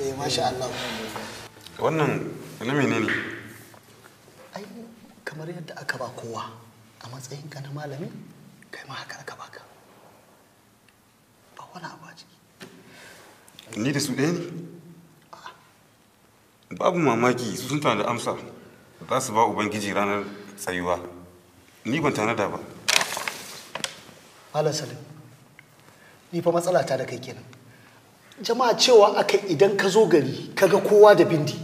Eh, masha Allah. Wannan na menene? Ai kamar yadda aka ba kowa a matsayin ka na malami, kai ma haka aka baka. Ba wani abu a ciki. Ni da su ɗaya ne? Babu mamaki su sun tanada amsa za su ba Ubangiji ranar tsayuwa. Ni ban tanada ba. Malam Salim, ni fa matsala ta da kai kenan. Jama'a cewa aka idan ka zo gari kaga kowa da bindi,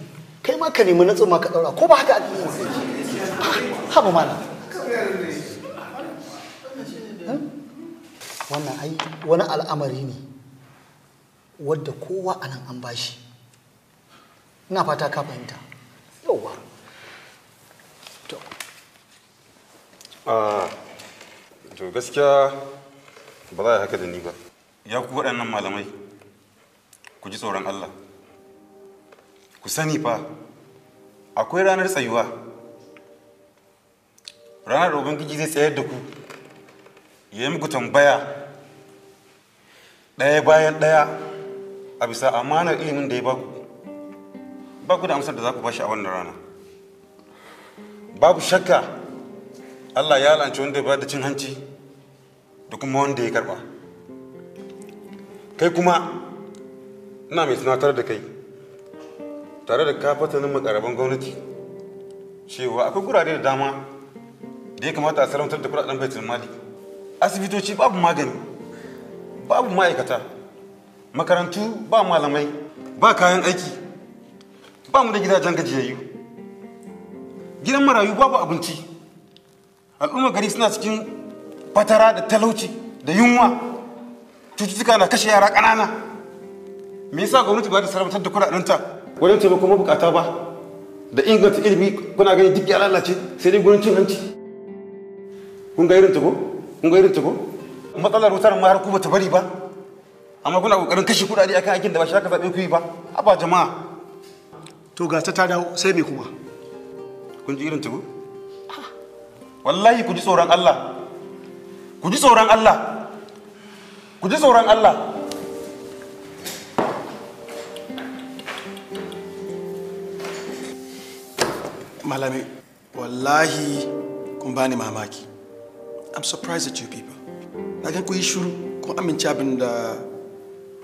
kai ma ka nemi na tsumma ka ɗaura, ko ba haka aka yi? Haba malam. Wannan ai wani al'amari ne wadda kowa a nan an bashi. Ina fata ka fahimta. Yauwa. To. To gaskiya ba za a yi haka da ni ba. Ya ku waɗannan malamai, ku ji tsoron Allah. Ku sani fa, akwai ranar tsayuwa. Ranar da Ubangiji zai tsayar da ku, ya yi muku tambaya ɗaya bayan ɗaya a bisa amanar ilimin da ya baku. Ba ku da amsar da za ku bashi a wannan rana. Babu shakka Allah ya la'anci wanda ya bayar da cin hanci da kuma wanda ya karba. Kai kuma ina mai tunatar da kai tare da kafatanin makaraban gwamnati cewa akwai gurare da dama da ya kamata a sarautar da kudaden baitul mali. Asibitoci babu magani, babu ma'aikata, makarantu ba malamai, ba kayan aiki, ba mu da gidajen gajiyayyu, gidan marayu babu abinci. Al'ummar gari suna cikin fatara da talauci da yunwa, cututtuka na kashe yara ƙanana. Me yasa gwamnati ba ta sarautar da kuɗaɗenta wajen taimakon mabukata ba da inganta ilimi? Kuna gani duk ya lalace sai dai gurin cin hanci. Kun ga irin ta ko? Kun ga irin ta ko? Matsalar wutar ma har ku bata bari ba, amma kuna kokarin kashe kuɗaɗe akan aikin da ba shi aka zaɓe ku yi ba. Haba jama'a. To ga ta dawo sai me kuma? Kun ji irin ta ko? Wallahi ku ji tsoron Allah. Ku ji tsoron Allah. Ku ji tsoron Allah. Malami, wallahi kun bani mamaki. I'm surprised at you people. Na gan ku yi shiru, kun amince abin da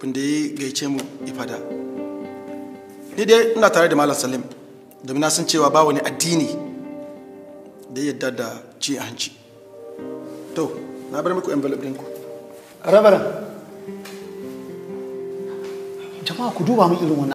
ya gaice mu ya fada. Ni dai ina tare da Malam Salim, domin na san cewa ba wani addini da ya yarda da ci hanci. To, na bar muku envelope ɗinku. Rabaran, jama'a ku duba mun irin wannan.